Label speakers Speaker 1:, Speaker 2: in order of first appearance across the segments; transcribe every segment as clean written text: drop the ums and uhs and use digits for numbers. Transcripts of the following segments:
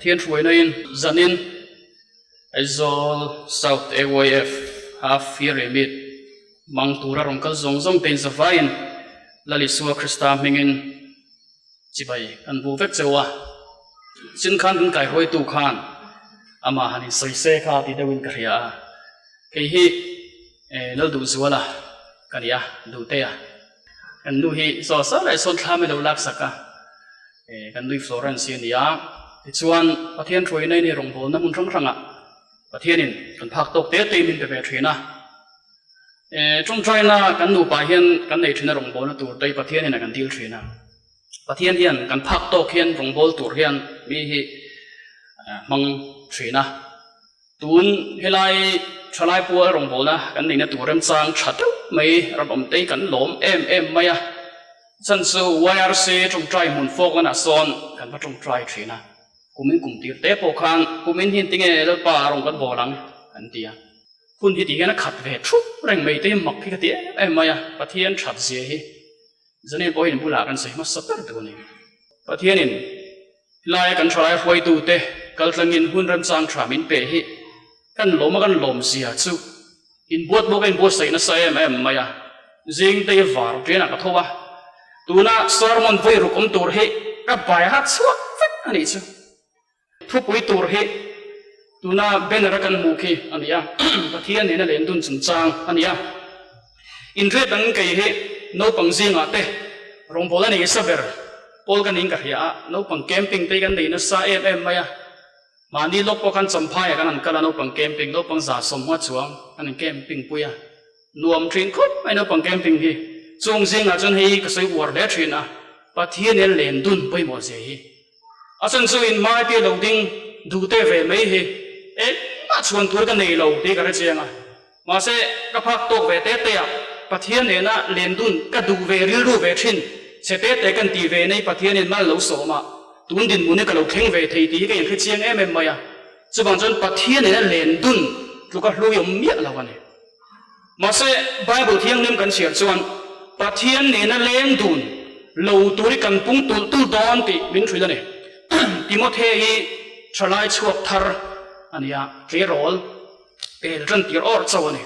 Speaker 1: Pathian hruaina-in zanin Aizawl South AYF Half Yearly Meet hmang tura rawn kal zawng zawng te inzavaiin Lal Isua Krista hmingin chibai kan bu vek cheu a. Chin khan kan kaihruaitu khan amah han insawi se kha ti deuhin ka hria a. Kei hi Lalduhzuala ka ni a, Duhtea. Kan nu hi saw sa leh sawn thlam i lo laksak a, kan nui Florence hi a ni a. Tichuan, Pathian hruaina in i rawngbawlna hmun hrang hrangah Pathianin kan phak tawk te te min pe ve thin a. Tawngtaina kan nupa hian kan nei thin a rawngbawlna tur te hi Pathianin a kan dil thin a. Pathian hian kan phak tawk hian rawngbâwl tur hian mi hi hmang thin a. Tun helai thalai pual rawngbawlna kan neihna tur remchang tha deuh mai ram awmtei kan lawm em em mai a. Chan chu YRC tawngtai hmun fawk lanah sawn kan va tawngtai thin a. Kumin kum tir te pawh khan kumin hi tinge Lalpa rawng kan bawl ang an ti a. Hun hi ti hian a khat ve thup reng mai te hi mak hi ka ti em em mai a, Pathian that zia hi Zanin pawhin bulah kan sawi hmasa ber duh a ni. Pathianin helaia kan thalai hruaitute kaltlangin hun remchang tha min pe hi kan lawm a kan lawm zia chu inbuat bawk a inbuatsaih nasa em em mai a. Zing te var ṭianah ka tho a, tuna sermon vawi ruk awm tur hi ka bai hat chhuak vek a nih chu. Thupui tur hi tuna banner a kan hmuh khi a ni a, Pathian nena len dun chungchang a ni a. Inriat dang kei hi naupang zingah te rawngbâwl a nei sa ber pawl ka niin ka hria a, naupang camping te hi kan nei nasa em em mai a. Mahni lawk pawh khan Champhaiah kan han kal a, naupang camping, naupang 150 chuang kan han camping pui a. Nuam thin khawp mai naupang camping hi. Chung zingah chuan hei ka sawi uar hle thin a, Pathian nena len dun pawimawh zia hi. A chhan chu in hmai te lo ding duh te ve mai hi engmah chhuan tur ka nei lo tih ka hre chiang a. Mahse, ka phak tawk ve te te ah Pathian nena len dun ka duh ve rilru ve thin che te te kan tih ve nei Pathianin mal lo sawm a, tun dinhmun hi ka lo thleng ve thei tih hi ka inhre chiang em em mai a. Chuvang chuan Pathian nena len dun tluka hlui awm miah lo a ni. Mahse, Bible Thianghlim kan chhiar chuan Pathian nena leng dun lo tur hi kan pung tulh tulh dawn tih min hrilh a ni. Timothe hi thalai chhuak thar a ni a, tleirawl pel tan tir awrh chauh a ni.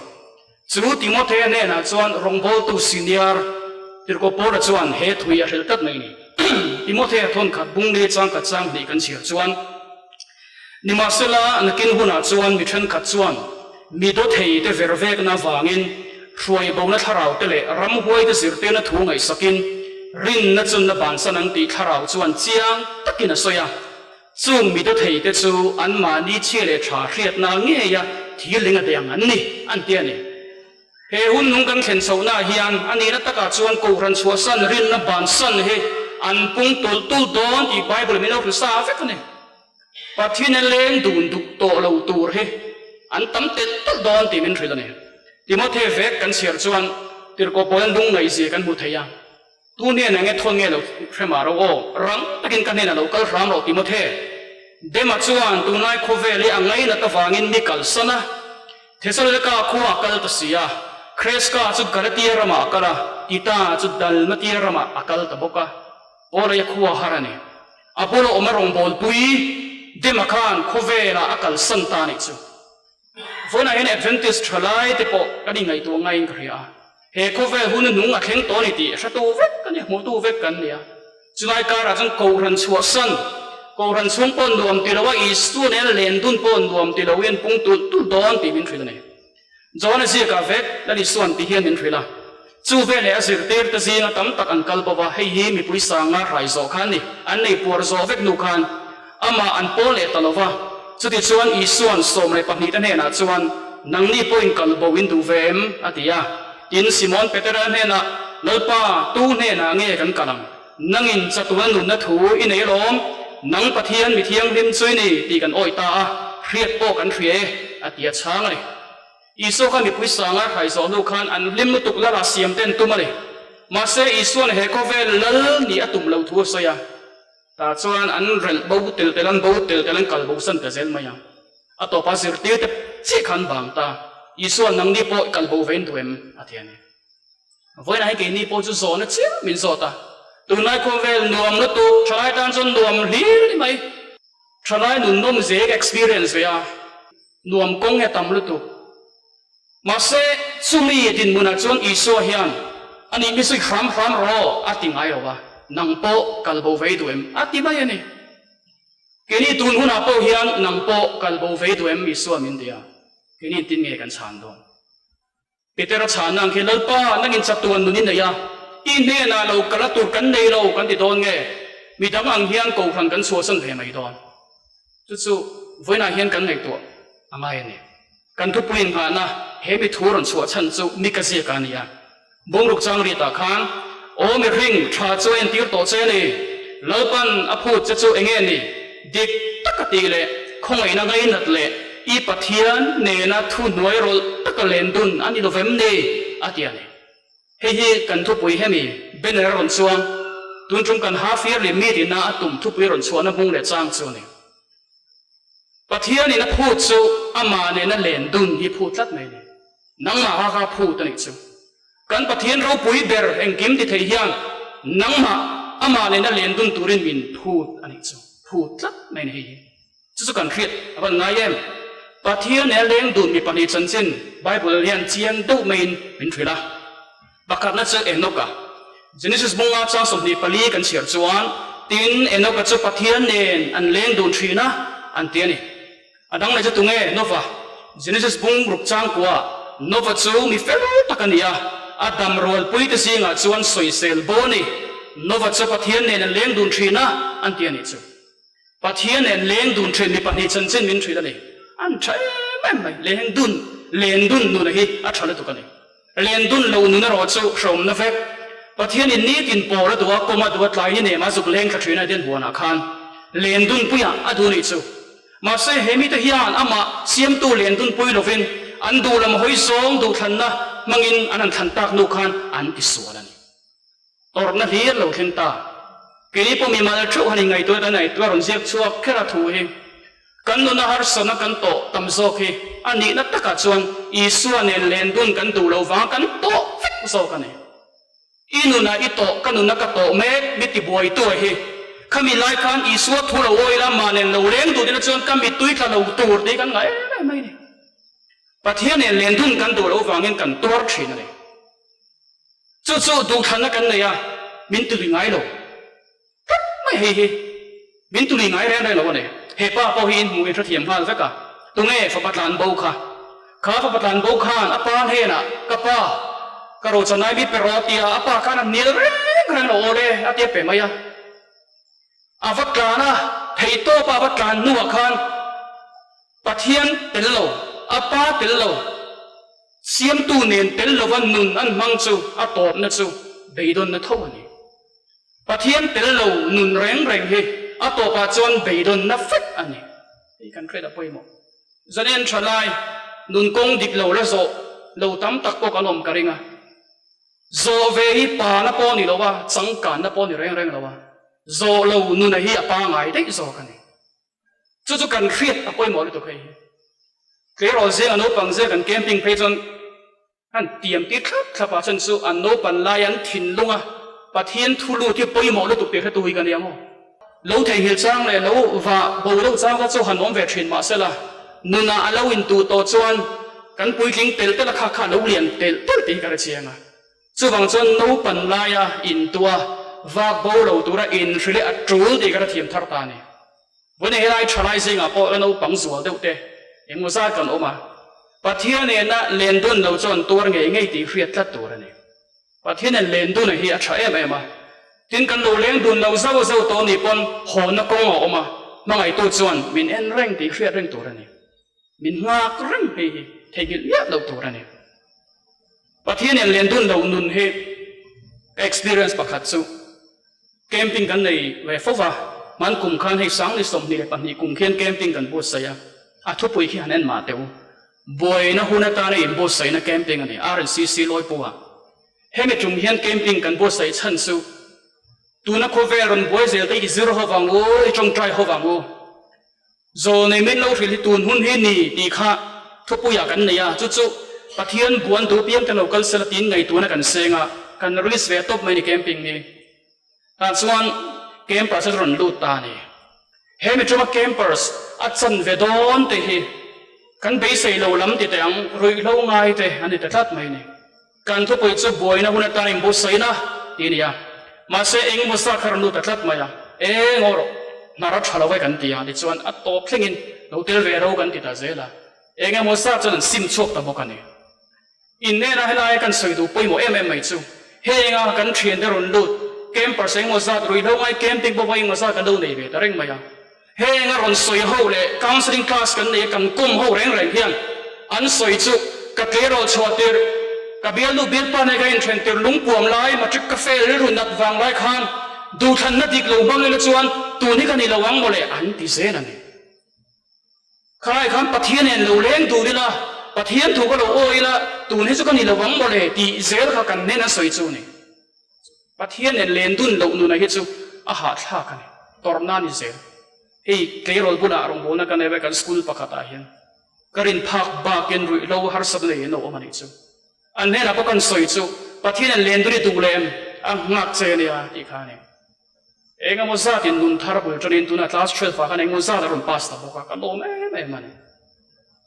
Speaker 1: Chu Timothe hnenah chuan rawngbawltu senior Tirhkoh Paula chuan he thui a hrilh tlat mai a ni. Timothe thawnkhat bung li changkhat chang hnih kan chhiar chuan, Nimahsela, nakin hunah chuan mi thenkhat chuan mi dawthei te ver vekna avangin hruai bona thlarau te leh ramhuai te zirtirna thu ngaihsakin rinna chunna bansan ang tih thlarau chuan chiang takin a sawi a. Chung mi dawthei te chu anmahni chhia leh tha hriatna ngeia thirling a deng an ni, an ti a ni. He hun nung kan thlen chhohnaah hian a nihna takah chuan Kohhran chhuahsan rinna bansan hi an pung tulh tulh dawn tih Bible min lo hrilh sa vek a ni. Pathian a leng dun duk tawh lo tur hi an tam telh telh dawn tih min hrilh a ni. Timothy vek kan chhiar chuan Tirhkoh Paul-an lungngaihzia kan hmu thei a. Tu hnenah nge thawn nge lo hre mah ro aw, rang takin ka hnenah lo kal hram rawh Timothy. Dema chuan tunlai khawvel hi a ngainat avangin mi kalsan a, Thesalonika khua a kal ta si a, Kreska chu Galatia ramah a kal a, Tita chu Dalmatia ramah a kal ta bawk a. Paula khua har a ni. A bula awm a rawngbawlpui Dema khan khawvelah a kalsan ta a nih chu. Vawiinah hian Adventist thalai te pawh kan inngaihtuah ngaiin ka hria a. He khawvel hun nung a thleng tawh a ni tih hretu vek kan ni, hmuhtu vek kan ni a. Chulai karah chuan Kohhran chhuahsan, Kohhran chhung pawh nuam ti lo a, Isua nena len dun pawh nuam ti lo hian pung tulh tulh dawn tih min hrilh a ni. John-a ziakah vek Lal Isua'n ti hian min hrilh a. Chu veleh a zirtirte zinga tam tak an kal bawk a, hei hi mipui sanga hrai zawh kha a ni. An nei puar zawh vek hnu khan amah an pawl leh ta lo va. Chutichuan Isua'n 12 te hnenah chuan, Nangni pawhin kal bo in duh ve em? a ti a. Tin, Simon Petera hnenah, Lalpa, tu hnenah nge kan kal ang? Nangin chatuan nunna thu i nei alawm, nang Pathian mi thianghlim chu i ni tih kan awih ta a, hriat pawh kan hria e, a ti a chhang a ni. Isua khan mipui sanga hrai zawh hnu khan an hlim lutuk lala siam ten tum a ni. Mahse, Isua'n he khawvel lal nih a tum lo thu a sawi a. Tah chuan an relh bo tel tel an bo tel tel an kal bo san ta zel mai a. A tawpa zirtir te chiah khan bang ta. Isua'n nangni pawh i kal bo ve in duh em? a ti a ni. Vawiinah hian keini pawh chu zawhna chiah min zawt a, tunlai khawvel nuam lutuk, thalai tan chuan nuam hlir a ni mai. Thalai nun nawm zek experience ve a, nuam kawng hi a tam lutuk. Mahse, chumi dinhmunah chuan Isua hian a nih mi sawi hram hram rawh a ti ngai lo a, nang pawh kal bo vei duh em? a ti mai a ni. Keini tun hunah pawh hian nang pawh kal bo vei duh em? Isua min ti a, keini tin nge kan chhan dawn? Petera chhanna ang khi, Lalpa, nangin chatuan nun i nei a, i hnenah lo kal a tur kan nei lo kan ti dawn nge? Midang ang hian kohhran kan chhuahsan ve mai dawn. Chu chu vawiinah hian kan ngaihtuah a ngai a ni. Kan thupui innghahna he mi thu rawn chhuah chhan chu Mika ziaka a ni a. Bungruk chang riatah khan, Aw mihring, tha chu a entir tawh che a ni. Lalpan a phut che chu enge ni? Dik taka tih leh khawngaihna ngainat leh i Pathian nena thu hnuai rawlh taka len dun a ni lo vem ni? a ti a ni. Hei hi kan thupui hemi banner a rawn chuang, tun tum kan half yearly meeting a a tum thupui rawn chhuahna hmung leh chang chu a ni. Pathianin a phut chu amah nena len dun hi phut tlat mai a ni. Nangmah kha kha phut a nih chu. Kan Pathian ropui ber engkim ti thei hian nangmah amah nena len dun turin min phut a nih chu. Phut tlat mai a ni hei hi. Chu chu kan hriat a van ngai em? Pathian nena leng dun mi pahnih chanchin Bible hian chiang deuh maiin min hrilh a. Pakhatna chu Enoka. Genesis bunga chang 24 kan chhiar chuan, Tin, Enoka chu Pathian nen an leng dun thin a, an ti a ni. A dang leh chu tunge? Nova. Genesis bung ruk chang kuah, Nova chu mi fel tak a ni a, a dam rualpuite zingah chuan sawisel bo a ni. Nova chu Pathian nen an leng dun thin a, an ti a nih chu. Pathian nen leng dun thin mi pahnih chanchin min hrilh a ni. An tha em em mai. Leng dun, len dun nuna hi a tha lutuk a ni. Len dun lo nun erawh chu hrehawmna vek. Pathianin nitin pawl a duh a, kawm a duh a, tlai ni nem a zuk leng thla thin a Eden huanah khan len dun puiah a duh nih chu. Mahse he mite hian amah siamtu len dun pui lovin an duh lam hawi zawng duhthlanna hmangin an han thlan tak hnu khan an tisual a ni. Tawrhna hlir lo thleng ta. Keini pawh mimal theuh han inngaihtuah dan ngaihtuah rawn ziak chhuak kher a thu hi kan nuna harsatna kan tawh tam zawk hi a nihna takah chuan Isua nen len dun kan duh loh vanga kan tawh vek zawk a ni. I nunah i tawh, ka nuna ka tawh mek mi tibuaitu a hi. Khami lai khan Isua thu lo awi la mah nen lo leng duh tina chuan ka mittui tla lo tur tih kan ngah em em mai a ni. Pathian nen len dun kan duh loh vangin kan tuar thin a ni. Chu chu duhthlanna kan nei a, min tului ngai lo. Tlat mai hei hi. Min tului ngai reng reng lo a ni. He pa pawh hi in hmuh in hrethiam nghal vek a. Tunge fapa tlan bo kha? Kha fapa tlan bo khan a pa hnenah, Ka pa, ka rochanai mi pe rawh tia a pa khan a hnial reng reng lo awl e a tia pe mai a. A va tlan a, theihtawpa a va tlan hnuah khan Pathian tel lo, a Pa tel lo, Siamtu nen tel lova nun an hmang chu a tawpna chu beidawnna tho a ni. Pathian tel lo nun reng reng hi a tawpah chuan beidawnna vek a ni. Hei kan hriat a pawimawh. Zanen tha lai, nun kawng dik lo la zawh lo tam tak pawh kan awm ka ring a. Zawh ve hi pana pawh ni lo a, changkanna pawh ni reng reng lo a. Zawh lo nuna hi a pangai daih zawk a ni. Chu chu kan hriat a pawimawh lutuk hei hi. Tleirawl zing a naupang zia kan camping phei chuan han tiam tir thlap thlap ah chuan chu an naupan lai an thinlung a Pathian thu lut hi pawimawh lutuk tih hretu hi ka nia maw. Lo theihnghilh chang leh lo vah bo deuh chang kha chu han awm ve thin mahsela nunah a lo intuh tawh chuan kan puitling telh telh a kha kha a lo lian telh telh tih hi ka hrechiang a. Chuvang chuan naupan laia intuah vak bo lo tura inhri leh a tul tih ka hrethiam thar ta a ni. Vawiin helai thalai zingah pawh la naupang zual deuh te engmaw zat kan awm a, Pathian nena len dun lo chuan tuar ngei ngei tih hriat tlat tur a ni. Pathian nen len dun hi a tha em em a, tin kan lo leng dun lo zauh zauh tawh nih pawn hawnna kawng a awm a, hmangaihtu chuan min en reng tih hriat reng tur a ni. Min nghak reng hei hi theihnghilh miah loh tur a ni. Pathian nen len dun lo nun hi ka experience pakhat chu camping kan nei ve fo va, hman kum khan hei Sangni 22 kum khian camping kan buatsaih a, a thupui khi han en mah teh u. Buaina hun atana inbuatsaihna camping a ni, RNCC Lawipua. Hemi tum hian camping kan buatsaih chhan chu tuna khawvel rawn buai zel te i zir ho vang u, i tawngtai ho vang u. Zawlnei min lo hrilh hi tun hun hi ni tih kha thupuiah kan nei a, chu chu Pathian buan duh piang te lo kal sela tiin ngaihtuahna kan seng a, kan risk ve tawp mai ni camping hi. Tah chuan campus a rawn lut ta a ni. He mi ṭuma campers a chanve dawn te hi kan beisei lo lam ti teh ang, ruihhlo ngai te an ni ta tlat mai ni. Kan thupui chu buaina hun atan inbuatsaihna tih a ni a, mahse eng emaw zat kha rawn lut ta tlat mai a, eng aw rawh, hnar a ṭha lo e kan ti a, tichuan a tawp thlengin lo tel ve ro kan ti ta zel a, eng emaw zat chuan an sim chhuak ta bawk a ni. Innena helaia kan sawi duh pawimawh em em mai chu henga kan thiante rawn lut campers engmaw zat ruihhlo ngai camping pawh pawh engmaw zat kan lo nei ve ta reng mai a. Henga rawn sawi ho leh counselling class kan nei a kan kawm ho reng reng hian an sawi chu ka tleirawl chhuah tirh, ka bialnu bialpa nei ka inthen tirh lungpuam lai matric ka fail rilru nat vang lai khan duhthlanna dik lo hmang ila chuan tun hi ka ni lo ang mawle an ti zel a ni. Khalai khan Pathian nen lo leng dun ila, Pathian thu ka lo awi ila, tun hi chu ka ni lo ang mawle tih zel kha kan nen a sawi chu a ni. Pathian nen len dun loh nuna hi chu a hahthlak a ni, tawrhna a ni zel. Hei tleirawl bulah rawngbawlna ka nei a, kan school pakhatah hian ka rin phak bakin ruihhlo harsatna nei an lo awm a nih chu. An hnenah pawh kan sawi chu Pathian nen len dun i duh leh em? A nghak che a nia tih kha a ni. Eng emaw zatin nun thar bul tanin tuna class 12 ah khan eng emaw zat a rawn pass ta bawk a, ka lawm em em a ni.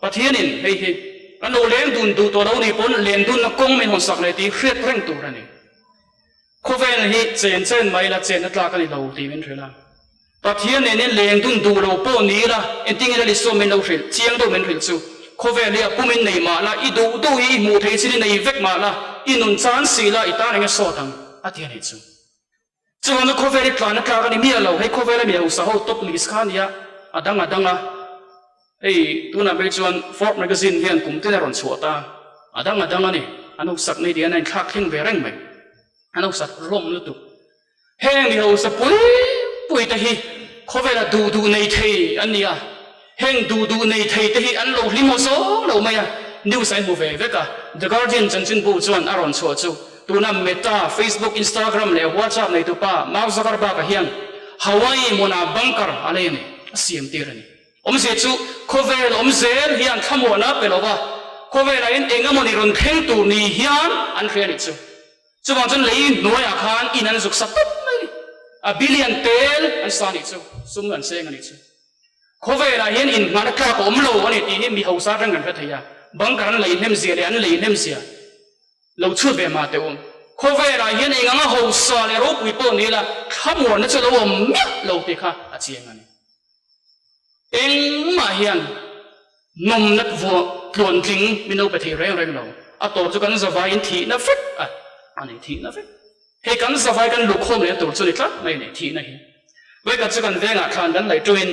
Speaker 1: Pathianin hei hi kan lo leng dun duh tawh lo ni pawn len dunna kawng min hawn sak leh tih hriat reng tur a ni. Khawvel hi chen chen mai la chenna tlak a ni lo tih min hrilh a. Pathian nenin leng dun duh lo pawh ni ila engtin nge Lal Isua min lo hrilh chiang deuh min hrilh chu khawvel hi a pumin nei mah la i duh duh hi i hmuh theih chin i nei vek mah la i nun chan si la i tan eng nge sawt ang a ti a nih chu. Chuan chu khawvel hi tlan a tlak a ni miah lo, hei khawvela mi hausa ho top list kha a nia, a dang a dang a, hei tunah phei chuan Forbes magazine hian kum tin a rawn chhuah ta, a dang a dang a ni, an hausak nei dian a inthlak thleng ve reng mai, an hausak hlawm lutuk. Heng mi hausa pui pui te hi khawvela duh duh nei thei an ni a, heng duh duh nei thei te hi an lo hlim haw zawng lo mai a, news a inhmu ve vek a, The Guardian chanchinbu chuan a rawn chhuah chu. Tuna Meta, Facebook, Instagram leh WhatsApp neitupa Mark Zuckerberg-a hian Hawaii hmunah bunker a lei a ni, a siam tir a ni. Awmzia chu khawvel awm zel hian thlamuahna pe lova, khawvelah hian eng emawni rawn thleng tur ni hian an hria a nih chu. Chuvang chuan lei hnuaiah khan in an zuk sa tawp mai a ni. A billion tel an sa a nih chu, sum an seng a nih chu. Khawvelah hian inhmana tlak a awm lo a ni tih hi mi hausa atang kan hre thei a, bunker an lei hnem zia leh an lei hnem zia. Lo chhut ve mah teh u. Khawvelah hian eng anga hausa leh ropui pawh ni ila thlamuanna chu lo awm miah lo tih kha a chiang a ni. Engmah hian nawmna vuah tluantling min lo pe thei reng reng lo. A tawp chu kan zavaiin thihna vek a a ni, thihna vek. Hei kan zavai kan luhkhawm lehna tur chu ni tlat mai a ni, thihna hi. Vawikhat chu kan vengah thlan kan laih tungin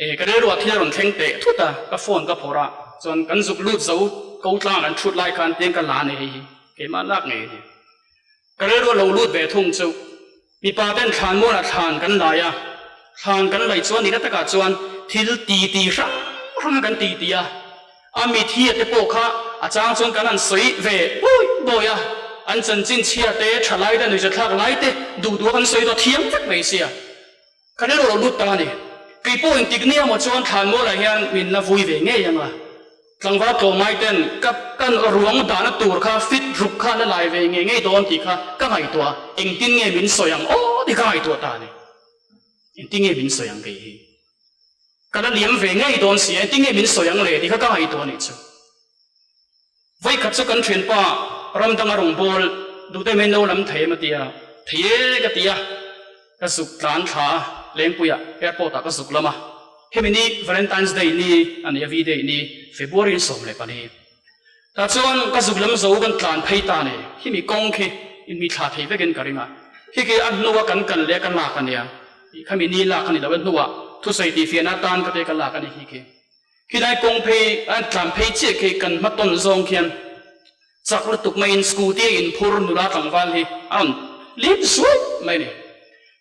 Speaker 1: E, ka rilruah thil a rawn thleng teh thut a, ka phone ka phawrh a, chuan kan zuk lut zo ko tlang an thut lai khan tiang ka la nei hei hi, keimah lak ngei a ni. Ka rilruah lo lut ve thung chu mipa ten thlan mualah thlan kan lai a, thlan kan laih chuan nihna takah chuan thil ti ti hrang hrang a kan ti ti a, a mithia te pawh kha a chang chuan kan han sawi ve bawi bawi a, an chanchin chhia te, thalai te, nuihzathlak lai te duh duh a kan sawi tawh thiam vek mai sia. Ka rilru lo lut ta a ni. Kei pawh intik nia maw chuan Thlanmualah hian min la vui ve ngei ang a. Tlangval tlawmngai ten ka kan ruang dahna tur kha fit ruk kha la lai ve ngei ngei dawn tih kha ka ngaihtuah a, engtin nge min sawi ang aw tih ka ngaihtuah ta a ni. Engtin nge min sawi ang kei hi? Ka la liam ve ngei dawn si a, engtin nge min sawi ang le tih kha ka ngaihtuah a nih chu. Vawikhat chu kan thianpa ram danga rawngbâwl duhte mai no lam thei em a ti a, thei e ka ti a, ka zuk tlan thla a, Lengpuiah airport ah ka zuk lam a, hemi ni Valentine's Day ni a ni a, V-Day ni, February ni 14. Tah chuan ka zuk lam zo kan tlan phei ta ni, khimi kawng khi inmi thla thei vekin ka ring a, khi khi a hnua kan kal leh ka lak a nia, khami ni lak a ni lo, a hnuah thusawi tihfiahna atan ka te ka lak a ni khi khi. Khilai kawng phei an tlan phei chiah khi kan hmatawn zawng khian chak lutuk maiin scooty a inphur nula tlangval hi a rawn lip suai mai a ni.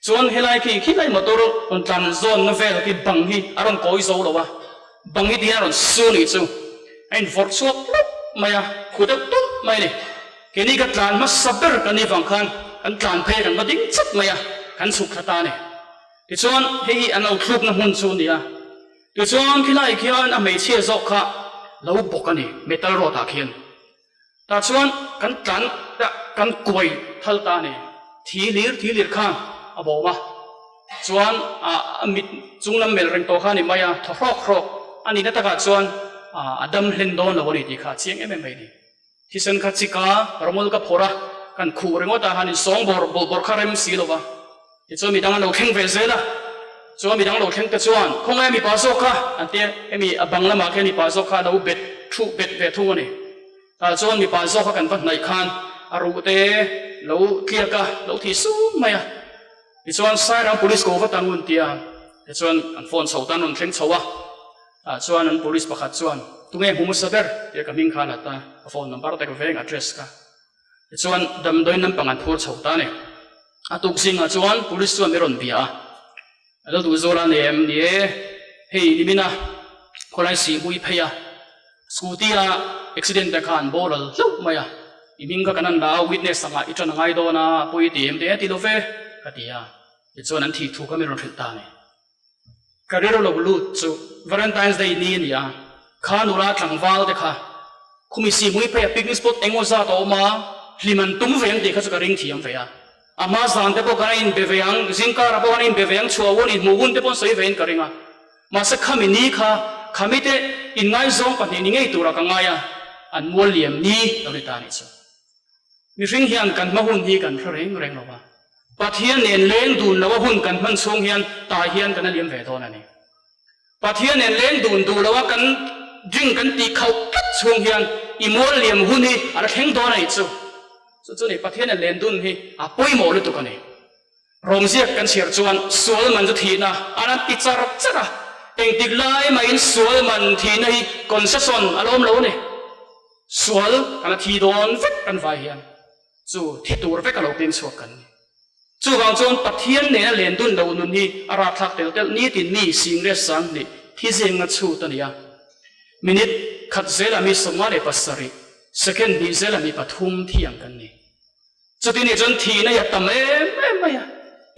Speaker 1: Chuan helai khi khilai motor rawn tlan zawnna vel khi bang hi a rawn kawi zo lo a, bang hi tihian a rawn su nih chu a invawrh chhuak hlauh mai a, khu deuh tawlh mai a ni. Keini ka tlan hmasa ber kan nih vang khan kan tlan phei a kan va ding chat mai a, kan chhuk thla ta a ni. Tichuan hei hi an lo thlukna hmun chu a ni a. Tichuan khilai khian a hmeichhia zawk kha lo bawk a ni, metal rod ah khian. Tah chuan kan tlan kan kuai thal ta a ni, thi lir thi lir khan a bawm a. Chuan a mit chunglam melh reng tawh kha a ni mai a, thaw hrawk hrawk a nihna takah chuan a dam hlen dawn lo a ni tih kha a chiang em em mai a ni. Thisen kha chika rawngul ka phawrh a, kan khuh ringawt a, han insawng bawrh bawrh bawrh kha rem si lo va. Tichuan midang an lo thleng ve zel a, chuan midang lo thleng te chuan, Khawngaih mipa zawk kha an ti a, hemi a bang lamah khian mipa zawk kha a lo bet thuh bet ve thung a ni. Tah chuan mipa zawk kha kan va hnaih khan a ruh te lo tliak a, lo thih sum mai a. Tichuan Sairang Police ko vat ang un tia, tichuan an phone chho tan rawn thleng chho a, tah chuan an police pakhat chuan, Tunge hmu hmasa ber? tia ka hming kha a la ta, ka phone number te ka veng address kha. Tichuan damdawiin lampang an phur chho ta a ni. A tuk zingah chuan police chuan mi rawn bia a, A lo duh zawl a ni em? Ni e, hei nimina khawlai sihmui phei a, scooty a accident te kha an boral hlauh mai a, i hming kha kan han la a, witness angah i ṭan a ngai dawn a, pawi i ti em te ti lo ve, ka ti a. Tichuan an thih thu kha mi rawn hrilh ta a ni. Ka rilru lo lut chu Valentine's Day ni a ni a, kha nula tlangval te kha khumi sihmui phei a picnic spot eng aw zat a awm a, hlim an tum ve ang tih kha chu ka ring thiam ve a. A hma zan te pawh kan inbe ve ang, zingkarah pawh kan inbe ve ang, chhuah hun inhmuh hun te pawh an sawi ve in ka ring a. Mahse khami ni kha khami te inngaizawng pahnih ni ngei turah ka ngai a, an mual liam ni lo ni ta a nih chu. Mihring hian kan hma hun hi kan hre reng reng lo va, Pathian nen leng dun loa hun kan hman chhung hian tah hian kan a liam ve dawn a ni. Pathian nen leng dun duh loa kan drink kan tih khauh tlat chhung hian i mual liam hun hi a la thleng dawn a nih chu. Chu chu ni Pathian nen len dun hi a pawimawh lutuk a ni. Rawngziak kan chhiar chuan sual man chu thihna a rawn ti char char a, engtik lai mahin sual man thihna hi concession a lawm lo a ni. Sual kan a thi dawn vek kan vai hian chu thi tur vek a lo peng chhuak kan ni. Chuvang chuan Pathian nena len dun lo nun hi a ratthlak tel telh nitin mi singriat 2000 thi zenga chhut a ni a. Minute khat zelah mi 57, second hnih zelah mi pathum thi ang kan ni. Chuti nih chuan thihna hi a tam em em mai a,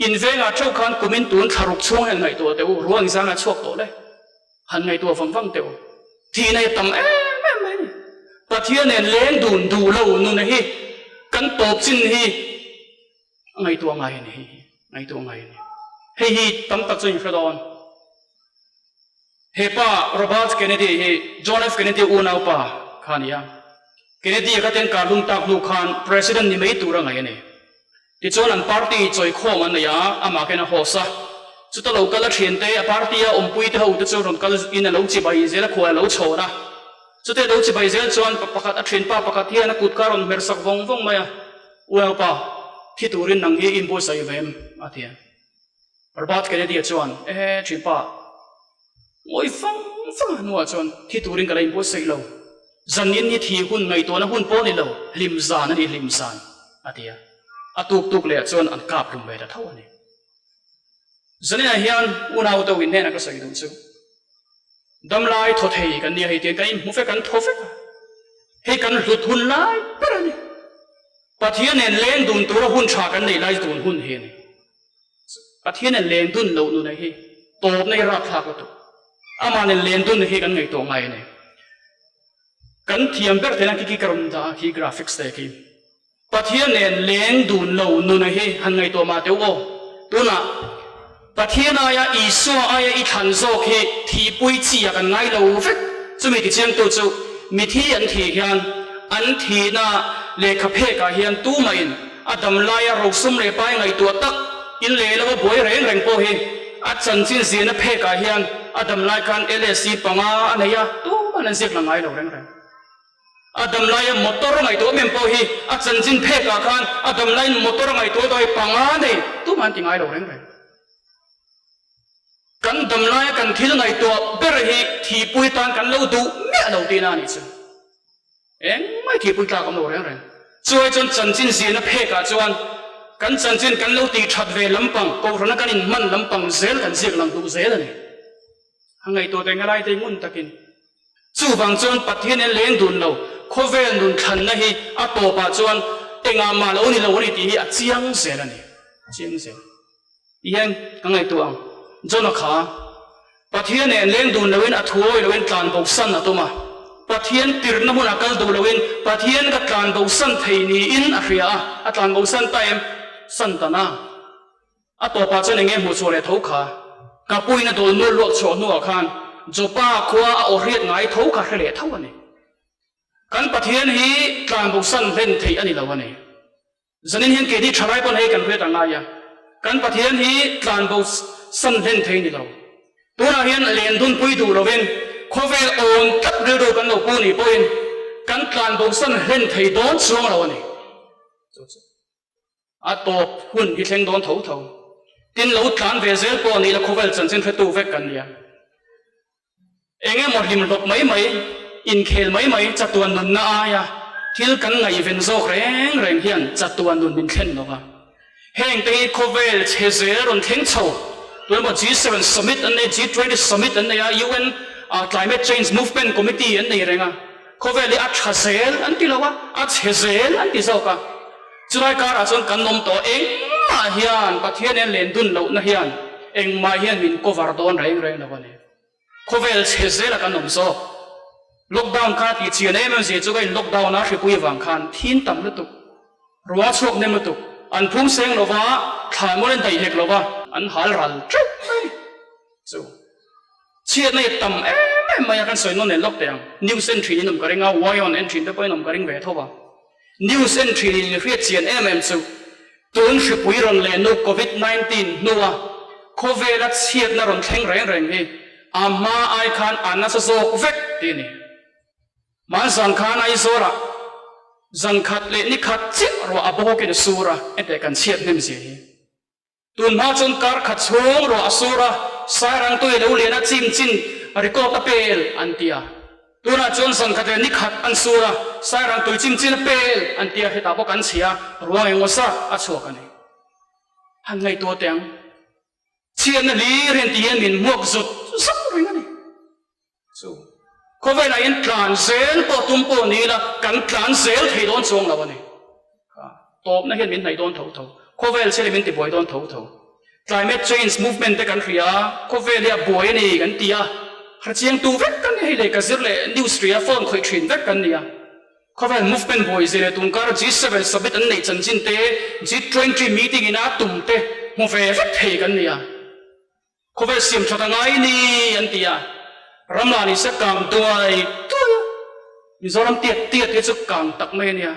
Speaker 1: in vengah theuh khan kumin tun thlaruk chhung hian ngaihtuah teh u, ruang zanga chhuak tawh le, han ngaihtuah vang vang teh u, thihna hi a tam em em mai a ni. Pathian nen leng dun duh lo nuna hi kan tawp chin hi a ngaihtuah ngai a ni, hei hi ngaihtuah ngai a ni. Hei hi tam tak chu in hre dawn. He pa Robert Kennedy hi John F. Kennedy unaupa kha a ni a. Kennedy-a kha ten kar lum tak hnu khan President ni mai tur a ngaih a ni. Tichuan an party chawikhawm an nei a, amah khen a host a. Chuta lo kal a thiante, a party-a awmpuite ho te chu rawn kal in a lo chibai zel a, khual a lo chhawn a. Chute lo chibai zel chuan pa pakhat, a thianpa pakhat hian a kut kha a rawn hmer sak vawng vawng mai a, Unaupa, thi turin nang hi i inbuatsaih ve em? a ti a. Robert Kennedy-a chuan, Ehe, ṭhianpa, ngawi fang fang a hnuah chuan thi turin ka la inbuatsaih lo. Zanin hi thi hun ngaihtuahna hun pawh a ni lo, hlim zan a ni, hlim zan, a ti a. A tuk tuk lehah chuan an kap hlum ve ta tho a ni. Zaninah hian unau deuh in hnenah ka sawi duh chu, Damlai thaw thei kan nia hei tiang kan inhmu vek, kan thaw vek a, hei kan hlut hun lai ber a ni. Pathian nen leng dun tura hun tha kan nei lai tun hun hi a ni. Pathian nen len dun loh nuna hi tawpna hi rapthlak lutuk. Amah nen len dun hi kan ngaihtuah ngai a ni. Kan thiam ber theihna khi khi ka rawn dah a khi graphics te khi. Pathian nen leng dun lo nuna hi han ngaihtuah mah teh u aw. Tunah Pathian aia Isua aia i thlan zawk hi thihpui chi ah kan ngai lo vek. Chumi tichiangtu chu mithi an thih hian an thihna lehkha phek ah hian tumahin a dam laia rosum leh pai ngaihtuah tak in leh lo a buai reng reng pawh hi a chanchin ziahna phek ah hian a dam lai khan LSC panga a nei a, tumahin an ziak la ngai lo reng reng. A dam laia motor ngaihtuah em em pawh hi a chanchin phek ah khan a dam laiin motor ngaihtuah dawi panga nei tumah an ti ngai lo reng reng. Kan dam laia kan thil ngaihtuah ber hi thihpui tan kan lo duh miah lo tihna a nih chu. Engmah thihpui tlak awm lo reng reng. Chuai chuan chanchin zirna phek ah chuan kan chanchin kan lo tih that ve lampang, kohhrana kan inhman lampang zel kan ziak lang duh zel a ni. A ngaihtuah teh ngalai te ngun takin. Chuvang chuan Pathian hian leng dun lo, khawvel nun thlanna hi a tawpah chuan engah mah lo ni lo a ni tih hi a chiang zel a ni. A chiang zel. Ti hian ka ngaihtuah ang. John-a kha Pathian nen leng dun loin a thuawi loin tlan bosan a tum a. Pathian tirhna hmunah kal duh loin Pathian ka tlan bosan thei niin a hria a, a tlan bosan ta em? San ta na. A tawpah chuan enge hmuh chhuah leh tho kha? Ka puina dawl nual luak chhuah hnuah khan Joppa khua a aw hriat ngai tho kha hre leh tho a ni. Kan Pathian hi tlanbosan hlen theih a ni lo a ni. Zanin hian keini thalai pawn hei kan hriat a ngai a, kan Pathian hi tlanbosan hlen thei a ni lo. Tunah hian len dunpui duh lovin khawvel awn tlat rilru kan lo pu nih pawhin kan tlanbosan hlen thei dawn chuang lo a ni. A tawp hun hi thleng dawn tho tho. Tin, lo tlan ve zel pawh ni la khawvel chanchin hretu vek kan nia. Eng emaw hlimhlawp mai mai, inkhel mai mai chatuan nunna aia thil kan ngaihven zawk reng reng hian chatuan nun min thlen lo va. Heng te hi khawvel chhe zel rawn thleng chho. Tunah G7 Summit an nei, G20 Summit an nei a, UN Climate Change Movement Committee an nei reng a. Khawvel hi a tha zel an ti lo a, a chhe zel an ti zawk a. Chulai karah chuan kan awm tawh engmah hian Pathian hian len dun lohna hian engmah hian min cover dawn reng reng lo a ni. Khawvel chhe zela kan awm zawk. Lockdown kha tih chian em em zia chu ka in lockdown a hripui avang khan thin tam lutuk, ruah chhuak nem lutuk, an phung seng lova, thlai mual an daih hek lova, an hal ral teuh mai chu. Chhiatna hi tam em em mai a, kan sawi nawn nen lawk teh ang. News en thin in awm ka ring a, WION en thin te pawhin awm ka ring ve tho a. News en thin in hriat chian em em chu tun hripui rawn leh nu Covid 19 hnua khawvela chhiatna rawn thleng reng reng hi a hma ai khan a nasa zawk vek tih a ni. Hmanzan khan Aizawlah zan khat leh ni khat chiah ruah a bawkin a sur a, enteh kan chhiat hnem zia hi. Tun hma chuan kar khat chhung ruah a sur a, Sairang tui lo lian a chim chin record a pel an ti a. Tunah chuan zan khat leh ni khat an sur a, Sairang tui chim chin a pel an ti a, hetah bawk an chhia ruang engmaw zat a chhuak a ni. Han ngaihtuah teh ang. Chhiatna hlir hian ti hian min hmuak zut zut reng a ni. Chu khawvelah hian tlan zel pawh tum pawh ni ila kan tlan zel thei dawn chuang lo a ni. Kha tawpna hian min hnaih dawn tho tho. Khawvel chhiat hi min tibuai dawn tho tho. Climate change movement te kan hria a, khawvel hi a buai a ni kan ti a, hrechiangtu vek kan ni hei leh ka zir leh news hria phone khawih thin vek kan ni a. Khawvel movement buai zir leh tunkar G7 summit an neih chanchin te, G20 meeting ina tum te hmu ve vek thei kan ni a. Khawvel siam that a ngai ni an ti a, ram lah ni se kang duai duai a, Mizoram tiat tiat hi chu kang tak mai a nia,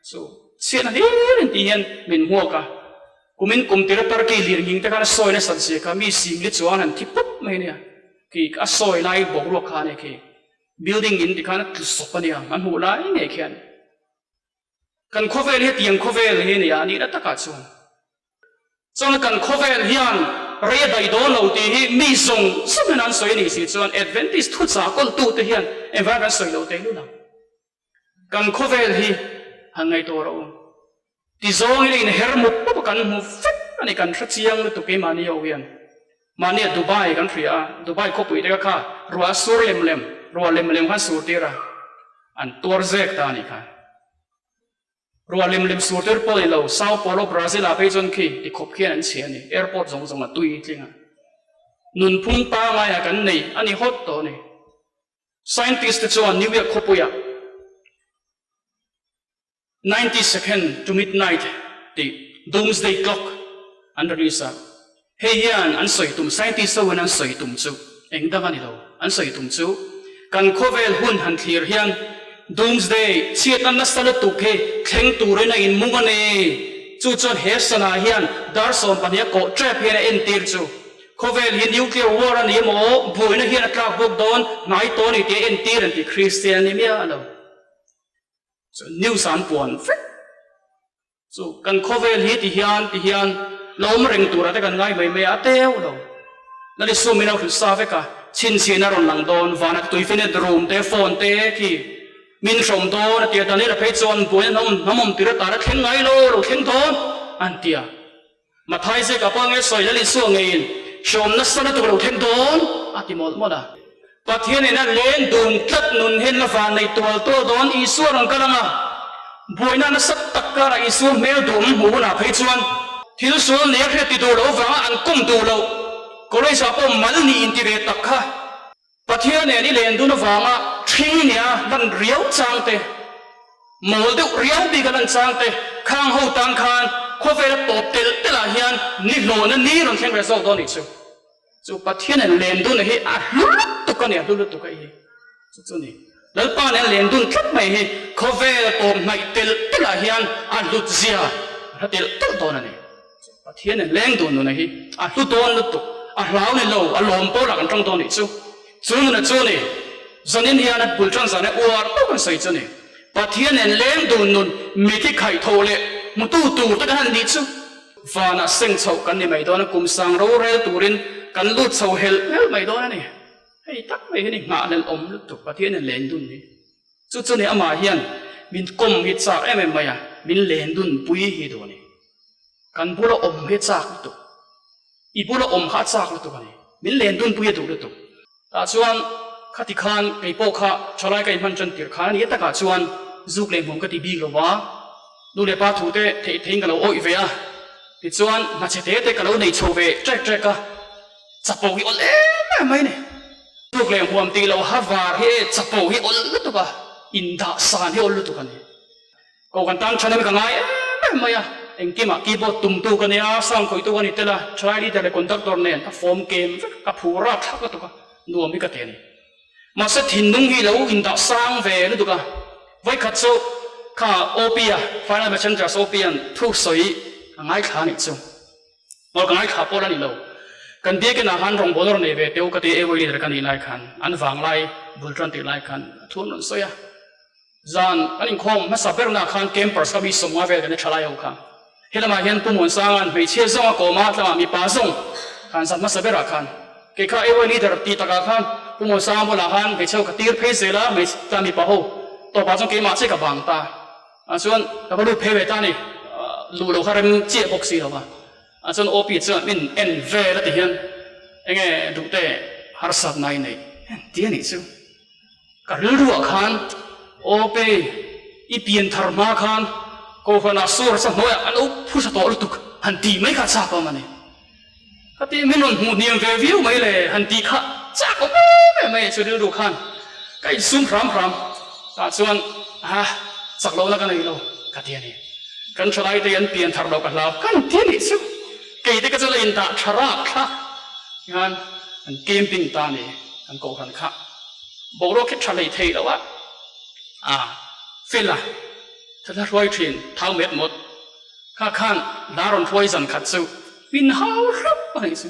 Speaker 1: chu chhiatna hlir in tih hian min hmuak a, kumin kum tira Turkey lir nghing te khan a sawi nasat zia kha mi singli chuan han thi pup mai a nia, khi a sawi lai boruak kha a nia khi building in ti khan a tlu sawp a nia, an hmuh lai ngei khian kan khawvel hi hetiang khawvel hi a nia a nihna takah chuan. Chuan kan khawvel hian rei a daih dawn lo tih hi mi zawng zawngin an sawi a nih si chuan Adventist thuchah kawltute hian engvang kan sawi lo teh lul ang. Kan khawvel hi han ngaihtuah rawh u. Ti zawngin a inher mup mup a kan hmu vek a ni, kan hre chiang lutuk keimahni ho hian. Mahnia Dubai kan hria a, Dubai khawpui te kha kha ruah a sur lem lem, ruah lem lem khan sur tir a, an tuar zek ta a nih kha. Ruah lem lem sur tir pawh ni lo, Sao Paulo, Brazil ah phei chuan khi ti khawp khian an chhe a ni, airport zawng zawng a tui tling a. Nunphung pangai ah kan nei a ni hawt tawh a ni. Scientist te chuan New York khawpui ah 90 second to midnight tih doomsday clock an release a. Hei hian an sawi tum, scientist ho hian an sawi tum chu eng dang a ni lo. An sawi tum chu kan khawvel hun han thlir hian Doomsday chhiatna nasa lutuk hi thleng turin a inmung a ni. Chu chuan he sanah hian dar 12 a kawh tep hian a entir chu khawvel hi nuclear war a ni emaw buaina hian a tlak bawk dawn hnai tawh a ni tih a entir an ti Kristian a ni miah lo. Chu news an puan vek. Chu kan khawvel hi ti hian ti hian la awm reng turah te kan ngai mai mai a, a teu lo. Lali sum in a hrilh sa vek a, chhinchhiahna a rawn lang dawn, vana tuifinet room te, phone te khi min hrawm dawn a ti a, Daniel-a phei chuan buaina hnam hnam awm tir atan a thleng ngai lo, lo thleng dawn an ti a. Mathai zek-a pawh nge sawi Lali Sua ngeiin hrawm nasa lutuk lo thleng dawn a ti mawlh mawlh a. Pathian in a leng dun tlat nun hian la van nei tual tual dawn Isua rawn kal ang a, buaina nasa tak karah Isua hmel duh an hmuh hunah phei chuan thil sual nia hriat ti duh loh vanga an kum duh loh college ah pawh mal nih inti ve tak kha Pathian nen i len dun avanga ṭhing nia lan riau chang te, mawl deuh riau bik a lan chang te khang ho tan khan. khawvela tawp telh telh ah hian ni hlawhna ni rawn thleng ve zawk dawn nih chu. Chu Pathian in len dun hi a hlu lutuk a ni, a hlu lutuk a hi chu chu ni. Lalpa nen len dun tlat mai hi khawvel tawp hnaih telh telh ah hian a hlut zia a hla telh telh dawn a ni. Chu Pathian in leng dun nuna hi a hlu dawn lutuk, a hlau ni lo, a lawm pawlah kan tawng dawn nih chu. Chu nuna chu ni, zanin hian a bul tan zan e uar tawk an sawi chu ni. Pathian nen leng dun nun mithi khaih tho leh hmutu tur te kan han nih chu. Vanah seng chhoh kan ni mai dawn a, kum sang rorel turin kan lut chho helh helh mai dawn a ni. Hei tak mai hi ni nghahhlelh awm lutuk Pathian in len dun hi. Chu chu ni amah hian min kawm hi chak em em mai a, min len dun pui hi duh a ni. Kan bula awm hi chak lutuk. I bula awm kha a chak lutuk a ni. Min len dun pui a duh lutuk. Tah chuan khati khan kei pawh kha thalai ka inhman tan tirh khan a ni takah chuan zuk leh hmuam ka ti bik lo va, nu leh pa thu te theih theihin ka lo awih ve a, tichuan hmachhe te te ka lo nei chho ve ṭek ṭek a, chapo hi awlh em em mai ni. Zuk leh hmuam tih loh ha var hi e chapo hi awlh lutuk a, indah san hi awlh lutuk a ni. Ko kan tan than em ka ngai em em mai a, engkimah keyboard tumtu ka nia, sound khawihtu ka ni tel a, thalai leader leh conductor nen ka form kem vek, ka phu rap thlak lutuk a, nuam hi ka ti a ni. Mahse thinlung hi lo indah sang ve lutuk a, vawikhat chu kha OP a, Final Messengers OP an thu sawi a ngaithla a nih chu. Aw ka ngaithla pawh la ni lo. Kan biakin ah khan rawngbâwl a rawn nei ve teu ka ti, AY leader ka nih lai khan, an vanglai bul tan tih lai khan a thu an rawn sawi a. Zan kan inkhawm hmasa berna khan campers kha mi sawmnga vel kan i tha lai ho kha. He lamah hian Pu Muansanga'n hmeichhia zawng a kawm a, tlangah mipa zawng khan zan hmasa berah khan kei kha AY leader tih takah khan Pu Muansanga bulah khan hmeichhe ho ka tir phei zel a, hmeichhe tlang mipa ho tawpah chuan keimah chiah ka bang ta. Ah chuan ka va lut phei ve ta a ni, luh loh kha rem chiah bawk si lo va. Ah chuan OP chuan min en vel a ti hian enge duhte harsatna i neih ti a nih chu. Ka rilruah khan OP i pian thar hma khan Kohhranah source a hnuaiah a lo phusa tawh lutuk han tih mai kha chak awm a ni. Ka ti min rawn hmuh hniam ve viau mai le han tih kha chak awm em em mai chu rilru khan ka insum hram hram tah chuan a chak lohna ka nei lo ka ti a ni. Kan thalaite hi an pian thar loh ka hlau kan ti a nih chu. Keite ka chu la indah tha rap thlak hian an camping ta a ni kan kohhran kha. Boruak hi tha hlei thei lo a, a fel a, thla hruai thin thau met mawt kha khan hla rawn hruai zan khat chu min hau hrep a nih chu.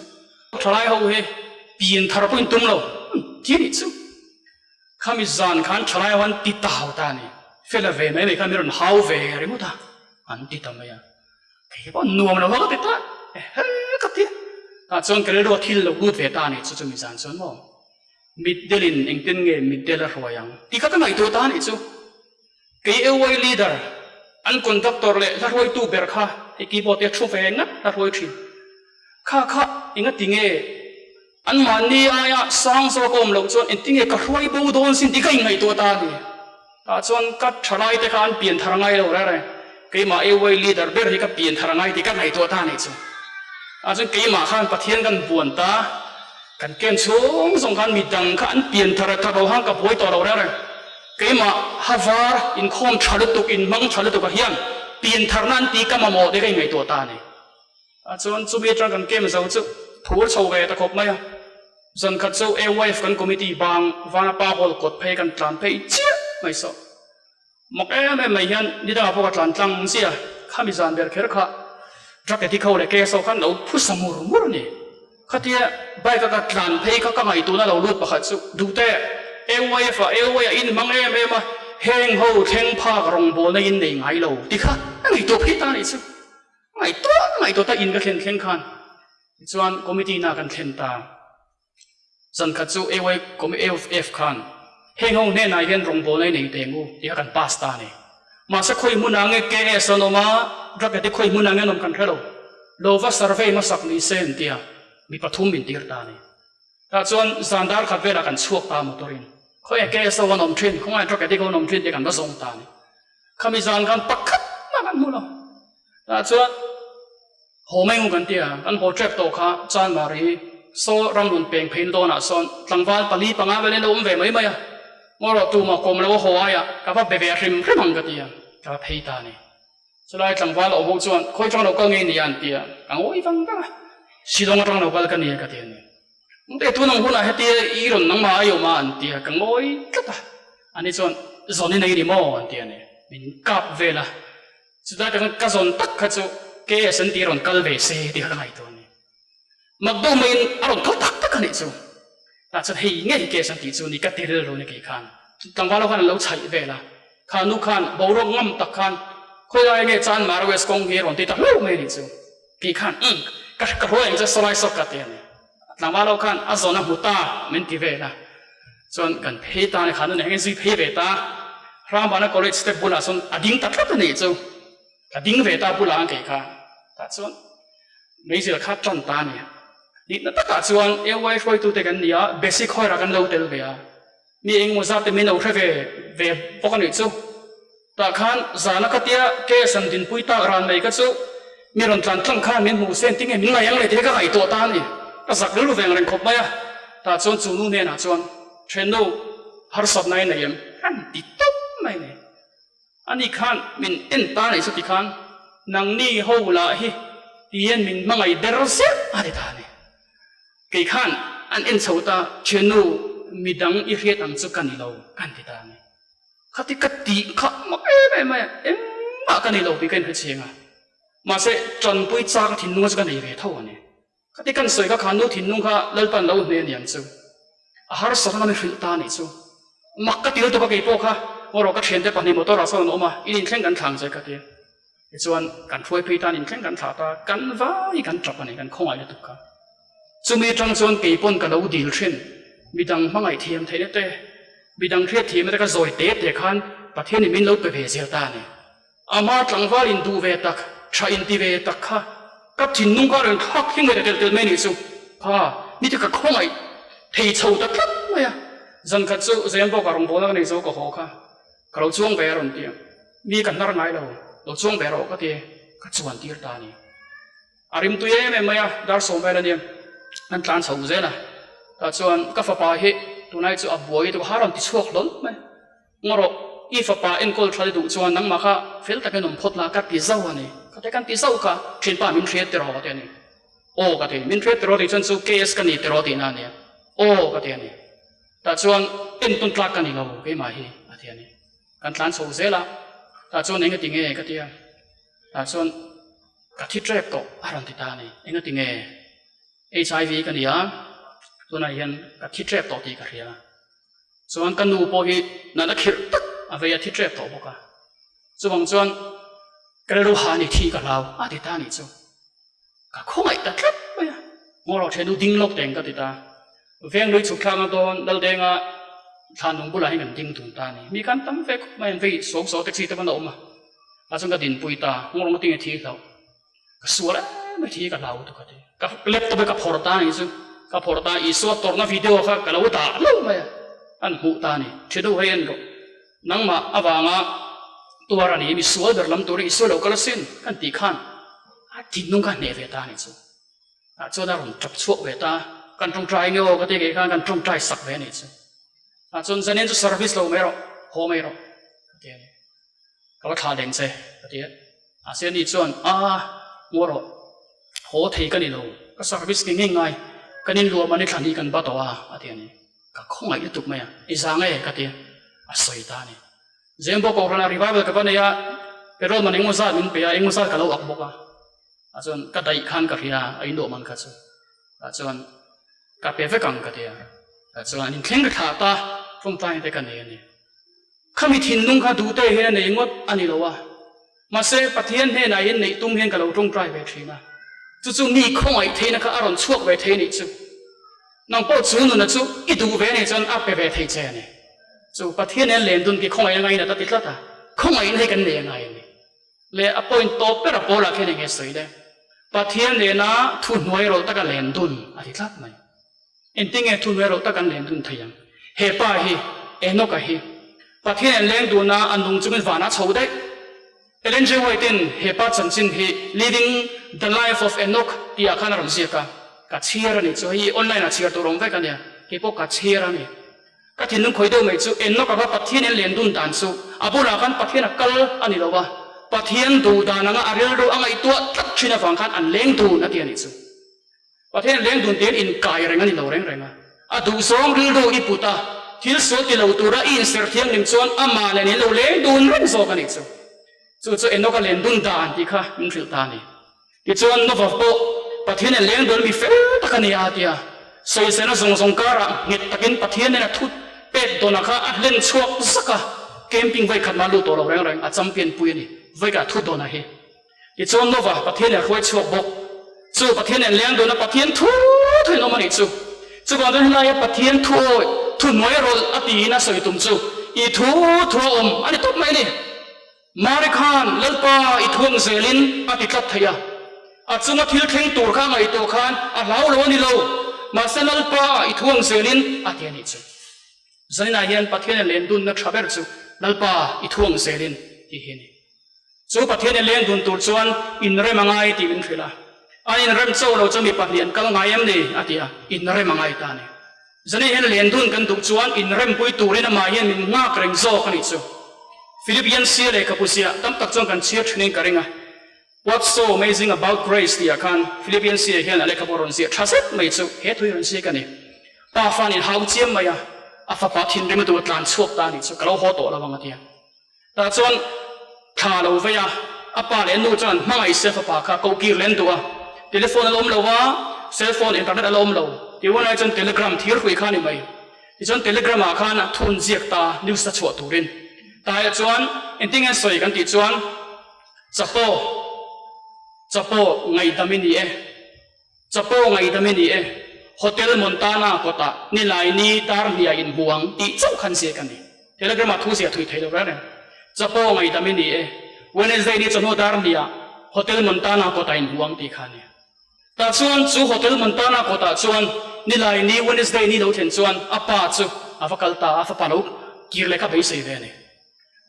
Speaker 1: Thalai ho hi pian thar pawhin tum lo ti a nih chu. Khami zan khan thalai ho an ti tau ta a ni, fel a ve mai mai khan min rawn hau ve ringawt a, an ti ta mai a. Kei pawh nuam lo a ka ti ta ehe ka ti a. Tah chuan ka rilru a thil lo lut ve ta a nih chu chumi zan chuan maw. Mitdelin engtin nge mitdel a hruai ang tih kha ka ngaihtuah ta a nih chu. Kei AY leader, an conductor leh hla hruaitu ber kha hei keyboard te a thu ve ngat hla hruai thin. Kha kha engati nge anmahni aia sang zawk a awm loh chuan engtin nge ka hruai bo dawn sin tih ka inngaihtuah ta a ni. Tah chuan ka thalai te kha an pian thar ngai lo reng reng. Keimah AY leader ber hi ka pian thar ngai tih ka ngaihtuah ta a nih chu. Tah chuan keimah khan Pathian kan buan ta, kan ken chhung zawng khan midang kha an pian thar a thar lo han ka buai tawh lo reng reng. Keimah ha var inkhawm tha lutuk, inhmang tha lutuk ah hian pian tharna an tih ka mamawh tih ka inngaihtuah ta a ni. Ah chuan chumi atang kan kem zo chu phur chho ve ta khawp mai a. Zan khat chu AYF kan committee bang vana pa hall kawt phei kan tlan phei chiah mai saw. Mak em em mai hian nidangah pawh ka tlan tlang chiah a, khami zan ber kher kha truck eti kho leh KSO khan lo phusa mur mur a ni. Khatia bike a ka tlan phei kha ka ngaihtuahna lo lut pakhat chu duhte AYF ah AY ah in hmang em em a, heng ho thleng phak rawngbawlna in nei ngai lo ti kha ka ngaihtuah phei ta a nih chu. Ngaihtuah ngaihtuah ta in ka thlen thleng khan tichuan committee na kan thlen ta. Zan khat chu AY AF khan heng ho hnenah hian rawngbawlna i nei teng u tih kha kan pass ta a ni. Mahse khawi hmunah nge KS an awm a, drug addict khawi hmunah nge an awm kan hre lo. Lo va survey hmasak ni se an tia mi pathum min tir ta a ni. Tah chuan zan dar khat velah kan chhuak ta motor in. Khawi KS ho an awm thin, khawngaih drug addict ho an awm thin tih kan va zawng ta a ni. Khami zan khan pakhat mah kan hmu lo. Tah chuan haw mai ngu kan ti a, kan haw tep tawh kha Chanmari saw ramlun peng phei na dawnah sawn tlangval pali panga vel in lo awm ve mai mai a, ngaw rawh tumah kawm lo a haw aiah ka va be ve hrim hrim ang ka ti a, ka va phei ta a ni. Chulai tlangval awm ho chuan, Khawi atang lo kal ngei nia an ti a, ka ngawi vang vang a, Shillong atang lo kal ka nia ka ti a ni. Engte tun ang hunah hetia i rawn nangmah a i awm a an ti a, ka ngawi tlat a, ani chuan, Zawn i nei ni maw an ti a ni, min kap vel a, chulai takah ka zawn tak kha chu KS an ti rawn kal ve se tih kha ka ngaihtuah a ni. Mak deuh maiin a rawn kal tak tak a nih chu. Tah chuan hei ngei case an tih chu ni ka ti rilru ni kei khan. Tlangval ho khan an lo chhaih vel a, kha nu khan boruak ngam tak khan khawi lai nge Chan Mara West kawng hi rawn ti ta hlauh mai a nih chu. Kei khan umm ka ka hruai ang che sawlai sawk ka ti a ni. Tlangval ho khan a zawn a hmu ta min ti vel a. Chuan kan phei ta a ni kha nu nen hian zui phei ve ta. Hrambana college te bulah sawn a ding ta tlat a nih chu. Ka ding ve ta bulah an kei kha. Tah chuan Meizial kha tan ta a ni. Nihna takah chuan AY hruaitute kan ni a, basic hawirah kan lo tel ve a. Mi engemaw zat te min lo hre ve ve bawk a nih chu. Tah khan zana ka tia case an dinpui tak ran mai kha chu mi rawn tlan tlang khan min hmuh se engtin nge min ngaih ang le tih hi ka ngaihtuah ta a ni. Ka zak rilru ve ang reng khawp mai a. Tah chuan chu nu hnenah chuan, Thiannu, harsatna i nei em? Kan ti tawp mai a ni. Ani khan min en ta nih chu tikhan nangni ho lah hi tihian min hmangaih der zeuh a ti ta a ni. Kei khan an en chho ta, Thiannu, midang i hriat ang chu ka ni lo, kan ti ta a ni. Khati ka tih kha mak em em mai a, engmah ka ni lo tih ka inhre chiang a. Mahse, tanpui chak a thinlung a chu ka nei ve tho a ni. Khati kan sawi kha kha nu thinlung kha Lalpan lo hne aniang chu. A harsat anga mi hrilh ta anih chu. Mak ka ti lutuk a kei pawh kha ngaw ka thiante pahnih motor ah sawn an awm a, in inthleng kan thlang che ka ti. Tichuan kan hruai phei tan inthleng kan thlah ta, kan vai kan tap ani, kan khawngaih lutuk kha. Chumi atang chuan kei pawn ka lo dil thin, midang hmangaih thiam theihna te, midang hriat thiamna te ka zawi te te khan Pathian in min lo pe ve zel ta ani. Ama tlangval in duh ve tak, tha in ti ve tak kha ka thinlung kha rawn thlak hlim ve ta tel tel mai nih chu. Kha ni te ka khawngaih thei chho ta tlat mai a. Zan khat chu Zembawk ah rawngbawlna ka nei zo ka haw kha ka lo chuang ve a rawn ti a. Mi ka hnar ngai lo, lo chuang ve rawh ka ti, ka chuan tir ta a ni. A rimtui em em mai a, dar sawm vel a nia, an tlan chho zel a. Tah chuan ka fapa hi tunlai chu a buai deuh a, ha rawn ti chhuak hlawl mai. Ngaw rawh, i fapa enkawl tha duh chuan nangmah kha fel takin awm phawt la ka ti zauh a ni. Ka ti kan ti zauh kha, thianpa min hriat tiraw ka ti a ni. Aw ka ti, min hriat tiraw tih chuan chu KS ka ni tiraw tihna a nia. Aw ka ti a ni. Tah chuan entawn tlak ka ni lo keimah hi a ti a ni. Kan tlan chho zel a, tah chuan eng a ti nge ka ti a, tah chuan ka thi trep tawh a rawn ti ta a ni. Eng a ti nge? HIV ka ni a, tunah hian ka thi trep tawh tih ka hria. Chuan ka nu pawh hi natna khirh tak a vei a thi trep tawh bawk a. Chuvang chuan ka rilru ha ni thi ka hlau a ti ta nih chu. Ka khawngaih ta tlat mai a. Ngaw rawh ṭhiannu ding lawk teng ka ti ta. Veng lui chhuk thlanga dawn Laldenga thlan nung bulah hian kan ding dun ta a ni. Mi kan tam ve khawp mai an vei sawm saw taxi te pawn a awm a. Tah chuan ka dinpui ta. Ngaw rawng atinge thi hlauh. Ka sual em mai thi ka hlau lutuk a ti. Ka laptop hi ka phawrh ta a nih chu. Ka phawrh ta Isua tawrhna video kha ka lo dah lo mai a, an hmuh ta a ni. Ṭhi deuh hei en rawh. Nangmah avanga tuar a ni, mi sual ber lam turin Isua lo kal asin kan tih khan a thinlung kha hneh ve ta a nih chu. Tah chuan a rawn ṭap chhuak ve ta a, kan ṭawngṭai nge aw ka ti kei khan kan ṭawngṭai sak ve a nih chu. Tah chuan zanin chu service lo mai rawh, haw mai rawh ka ti a ni. Ka va thlah leng che, ka ti a. Mahse ani chuan, A, ngaw rawh, haw thei ka ni lo, ka service nge nge ngai, kan inluah man i thlan hi kan ba tawh a, a ti a ni. Ka khawngaih lutuk mai a, i zang e, ka ti a, a sawi ta a ni. Zembawk Kohhranah revival ka va nei a, petrol man engemaw zat min pe a, engemaw zat ka lo ak bawk a. A chuan ka daih khan ka hria a inluah man kha chu. Tah chuan ka pe vek ang ka ti a. Tah chuan an inthleng ka thlah ta, tawngtai te ka nei a ni. Khami thinlung kha duhte hian a nei ngawt a ni lo a, mahse Pathian hnenah hian neih tum hian ka lo tawngtai ve thin a, chu chu mi khawngaih theihna kha a rawn chhuak ve thei a nih chu. Nang pawh chu nuna chu i duh ve a nih chuan a pe ve thei che a ni. Chu Pathian nen len dun ki khawngaihna ngainat a ti tlat a, khawngaihna hi kan nei a ngai a ni. Leh a point tawp ber a pawlah khian enge sawi le? Pathian nena thuhnuai rawlh taka len dun a ti tlat mai. Engtinge thuhnuai rawlh tak an len dun thei ang? He pa hi, Enoch-a hi, Pathian an leng dun a, a nung chungin vanah chho daih. Ellen G. White-in he pa chanchin hi Living the Life of Enoch tihah khan a rawn ziak a, ka chhiar a nih chu, hei online-ah chhiar tur awm vek a nia, kei pawh ka chhiar a ni. Ka thinlung khawi deuh mai chu Enoch-a kha Pathian in len dun dan chu a bulah khan Pathian a kal a ni lo a. Pathian duh dan anga a rilru a ngaihtuah tlat thin avang khan an leng dun a ti a nih chu. Pathian leng dun tiin inkai reng a ni lo reng reng a. A duhzawng rilru i put a, thil sual ti lo tura i inserh thianghlim chuan amah nen in lo leng dun reng zawk a nih chu. Chu chu Enoch a len dun dan tih kha min hrilh ta a ni. Tichuan Nova pawh Pathian nen leng dun mi fel tak a ni a tia sawisena zawng zawng karah nghet takin Pathian nen a thut pek dawnah kha a hlen chhuak zak a, camping vawikhat mah lut tawh lo reng reng a champion pui a ni vawikah thut dawnah hi. Tichuan Nova Pathian nen hruai chhuak bawk. Chu Pathian nen leng dun a Pathian thu thuin awm a nih chu. Chuvang chuan helaia Pathian thu awi thuhnuai rawlh a tiin a sawi tum chu i thu thu a awm a ni tawp mai a ni. Mari khan Lalpa i thuang zelin a ti tlat thei a. A chunga thil thleng tur kha a ngaihtuah khan a hlau lo a ni lo. Mahse Lalpa i thuang zelin a ti a nih chu. Zaninah hian Pathian len dunna tha ber chu Lalpa i thuang zelin tih hi a ni. Chu Pathian in leng dun tur chuan inrem a ngai tih min hrilh a. An inrem cho lo chu mi pahnih an kal ngai em ni? a ti a, inrem a ngai ta a ni. Zane hian len dun kan duh chuan inrempui turin amah hian min nghak reng zawk a nih chu. Philippian sia lehkhabu ziah tam tak chuan kan chhiar thinin ka ring a. What's so amazing about grace tihah khan Philippian sia hian a lehkhabu rawn ziah tha zet mai chu he thu hi rawn ziak a ni. Pa fan in hau chiam mai a, a fapa thinrim a duh a tlan chhuak ta a nih chu, ka lo haw tawh lo ang a ti a. Tah chuan thla lo vei a, a pa leh a nu chuan hmangaih se fapa kha koh kir leh an duh a. Telephone a la awm lo a, cell phone, internet a la awm lo. Tih hunah chuan telegram thir hrui kha a ni mai. Tichuan telegram ah khan a thun ziak ta news a chhuah turin. Taiah chuan engtin nge sawi kan tih chuan chapo, chapo ngaihdam i ni e. Chapo ngaihdam i ni e, Hotel Montana kawtah Nilaini Darhnia inhmu ang tih chauh khan ziak a ni. Telegram ah thu ziah thui thei lo reng reng. Chapo ngaihdam i ni e, Wednesday ni chawhnu Darhnia Hotel Montana kawtah inhmu ang tih kha a ni. Tah chuan chu Hotel Montana kawtah chuan Nilaini Wednesday ni lo thlen chuan a pa chu a va kal ta a, fapa lo kir leh kha beisei ve a ni.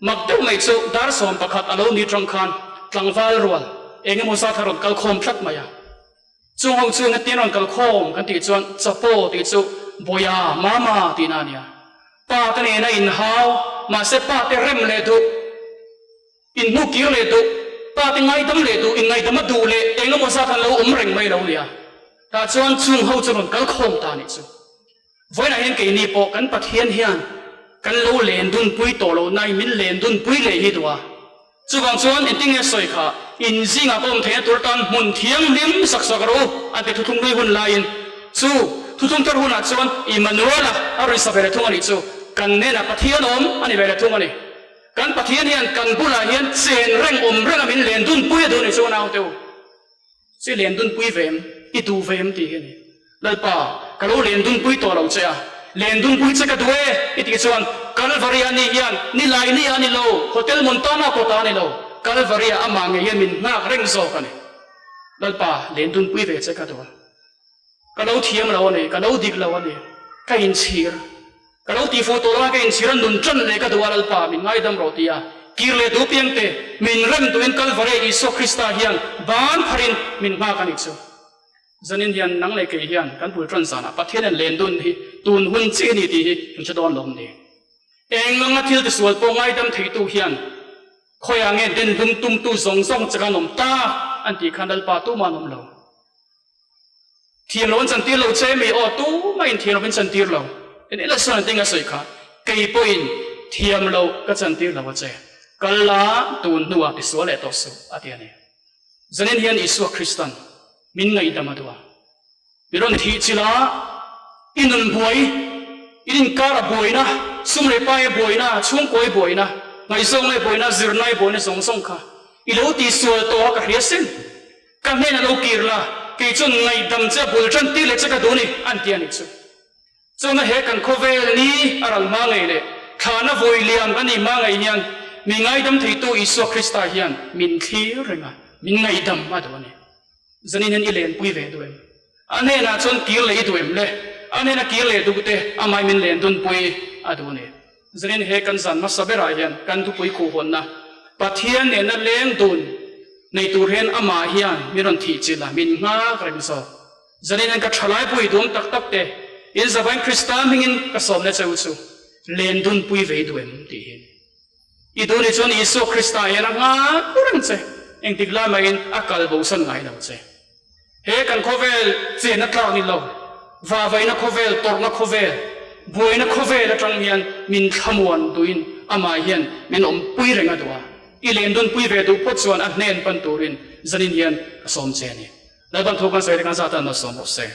Speaker 1: Mak deuh mai chu dar 11 a lo ni tang khan tlangval rual eng emaw zat a rawn kal khawm tlat mai a. Chung ho chu engtin rawn kal khawm kan tih chuan chapo tih chu Bawia, Mama tihna a nia. Pa te nena inhau, mahse pa te rem leh duh, inhnu kir leh duh, pa te ngaidam leh duh, inngaidam a duh leh eng emaw zat an lo awm reng mai lo nia. Tah chuan chung ho chu rawn kal khawm ta a nih chu. Vawiinah hian keini pawh kan Pathian hian kan lo len dunpui tawh loh nain min len dunpui leh hi duh a. Chuvang chuan engtin nge sawi kha, in zingah ka awm theihna tur tan hmun thianghlim sak sak rawh u an ti thuthlung hlui hun laiin chu thuthlung thar hunah chuan Immanuela a rawn sa ve leh thung a nih chu. Kan hnenah Pathian awm a ni ve leh thung a ni. Kan Pathian hian kan bulah hian chen reng awm renga min len dunpui a duh a nih chu naute u. Che len dunpui ve em? I duh ve em tih hi a ni. Lalpa, ka lo len dunpui tawh lo che a, len dunpui che ka duh e i tih chuan Kalvaria ni hian ni lai ni a ni lo, Hotel Montana kawta a ni lo, Kalvaria amah ngei hian min nghak reng zawk a ni. Lalpa, len dunpui ve che ka duh a. Ka lo thiam lo a ni, ka lo dik lo a ni, ka inchhir. Ka lo tihfuh tawh lo a, ka inchhir a, nun ṭan leh ka duh a, Lalpa, min ngaidam rawh ti a, kir leh duh piangte, min rem duhin Kalvare Isua Krista hian ban pharin min nghak a nih chu. Zanin hian nang leh kei hian kan bul ṭan zanah Pathianin len dun hi tun hun chi a ni tih hi kan hre dawn lawm ni. Eng anga thil tisual pawh ngaidam theitu hian khawiah nge den hlum tumtu zawng zawng che khan awm ta an tih khan Lalpa tumah an awm lo. Thiam lo an chantir lo che mi aw tumah in thiam lo in chantir lo. En ila sawn an tinga sawi kha kei pawhin thiam lo ka chantir lo a che. Kal la tun hnuah tisual leh tawh suh a ti a ni. Zanin hian Isua Kristan min ngaihdam a duh a. Mi rawn thih chila i nun buai, in inkar a buaina, sum leh pai a buaina, chhungkawi buaina, ngaihzawngai buaina, zirnai buaina zawng zawng kha i lo tisual tawh a ka hria sin. Ka hnenah lo kir la, kei chuan ngaihdam che a bul tan tir leh che ka duh ni, an ti a nih chu. Chuan he kan khawvel ni a ral hma ngei leh thlahna vawi liam a nih hma ngei hian mi ngaidam theitu Isua Krista hian min thlir reng a, min ngaihdam a duh a ni. Zanin hian i lenpui ve duh em? A hnenah chuan kir leh i duh em le? A hnena kir leh duh te amah min len dunpui a duh a ni. Zanin he kan zan hmasa berah hian kan thupui khuhhawnna Pathian nena leng dun nei tur hian amah hian min rawn thih chilh a, min nghak reng zawk. Zanin hian ka thalai pui duam tak tak te, in zavain Krista hmingin ka sawmna che u chu len dunpui ve i duh em? tih hi. I duh nih chuan Isua Krista hian a nghak reng che, engtik lai mahin a kal bosan ngai lo che. He kan khawvel chenna tlak ni lo, vahvaihna khawvel, tawrhna khawvel, buaina khawvel atang hian min thlamuan duhin amah hian min awmpui reng a duh a. I lendunpui ve duh phawt chuan a hnen pan turin zanin hian ka sawm che a ni. Lalpan thu kan sawi te kan zat a, malsawm rawh se.